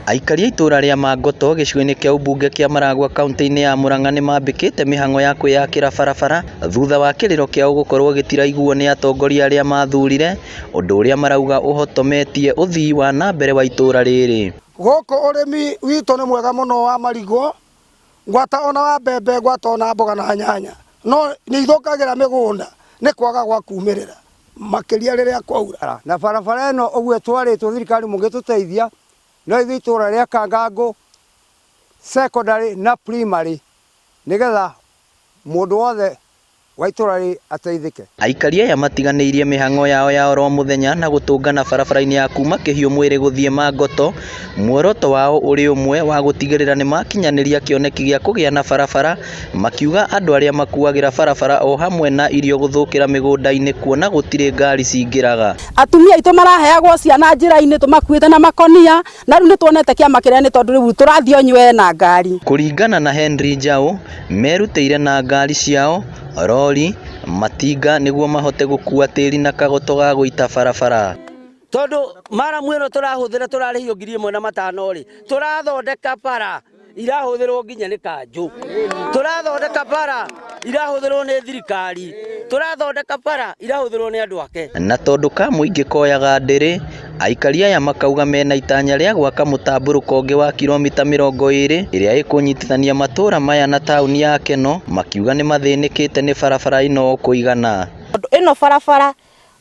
Aikari a itũra rĩa Mangoto gĩcigo-inĩ kĩa ũmbunge kĩa Maragua kauntĩ-inĩ ya Murang'a nĩmambĩkĩte mĩhang'o ya kwĩyakĩra barabara thutha wa kĩrĩro kĩao gũkorwo gĩtiraiguo nĩ atongoria arĩa mathurire, ũndũ ũrĩa marauga ũhotometie ũthii wa na mbere wa itũra rĩrĩ. Gũkũ ũrĩmi witũ nĩ mwega mũno wa marigũ, gwata ona wa mbembe, gwata ona mboga na nyanya, no nĩ ithũkagĩra mĩgũnda nĩ kwaga gwa kumĩrĩra makĩria rĩrĩa kwaura. Na barabara ĩno ũguo ĩtwarĩtwo thirikari mũngĩtũteithia no ithuĩ itũra rĩa Kangangũ secondary na primary nĩgetha mũndũ wothe wa itũra rĩrĩ ateithĩke. Aikari aya matiganĩirie mĩhang'o yao ya oro mũthenya na gũtũngana barabara-inĩ ya kuma Kĩhiũ Mwĩrĩ gũthiĩ Mangoto, muoroto wao ũrĩ ũmwe wa gũtigĩrĩra nĩmakinyanĩria kĩoneki gĩa kũgĩa na barabara, makiuga andũ arĩa makuagĩra barabara o hamwe na irio gũthũkĩra mĩgũnda-inĩ kuona gũtirĩ ngari cingĩraga. Atumia aitũ maraheagwo ciana njĩra-inĩ tũmakuĩte na makonia na rĩu nĩ tuonete kĩama kĩrĩa nĩ tondũ rĩu tũrathiĩ o nyuee na ngari. Kũringana na Henry Njaũ, merutĩire na ngari ciao, rori, matinga nĩguo mahote gũkua tĩri na kagoto ga gũita barabara. Tondũ maramu ĩno tũrahũthĩra tũrarĩhio 1500 rĩ, tũrathondeka bara irahũthĩrwo nginya nĩ kanjũ, tũrathondeka bara irahũthĩrwo nĩ thirikari, tũrathondeka bara irahũthĩrwo nĩ andũ ake. Na tondũ ka mũingĩ koyaga ndĩrĩ, aikari aya makauga mena itanya rĩa gwaka mũtambũrũko ũngĩ wa kilomita 20 ĩrĩa ĩkũnyitithania matũra maya na taũni ya Keno, makiuga nĩmathĩnĩkĩte nĩ barabara ĩno kũigana. Tondũ ĩno barabara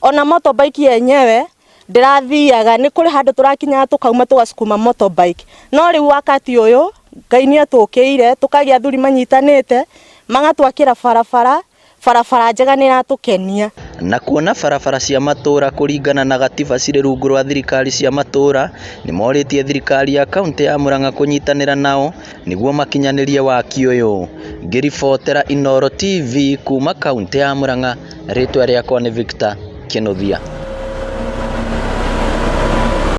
ona motorbike yenyewe ndĩrathiaga, nĩ kũrĩ handũ tũrakinyaga tũkauma tũgacukuma motorbike, no rĩu wakati ũyũ Ngai nĩ atũkĩire tũkagĩa athuri manyitanĩte magatwakĩra barabara, barabara njega nĩ ĩratũkenia. Na kuona barabara cia matũra kũringana na gatiba cirĩ rungu rwa thirikari cia matũra, nĩmorĩtie thirikari ya kauntĩ ya Murang'a kũnyitanĩra nao nĩguo makinyanĩrie waki ũyũ. Ngĩribotera Inooro TV kuma kauntĩ ya Murang'a, rĩtwa rĩakwa nĩ Victor Kĩnuthia.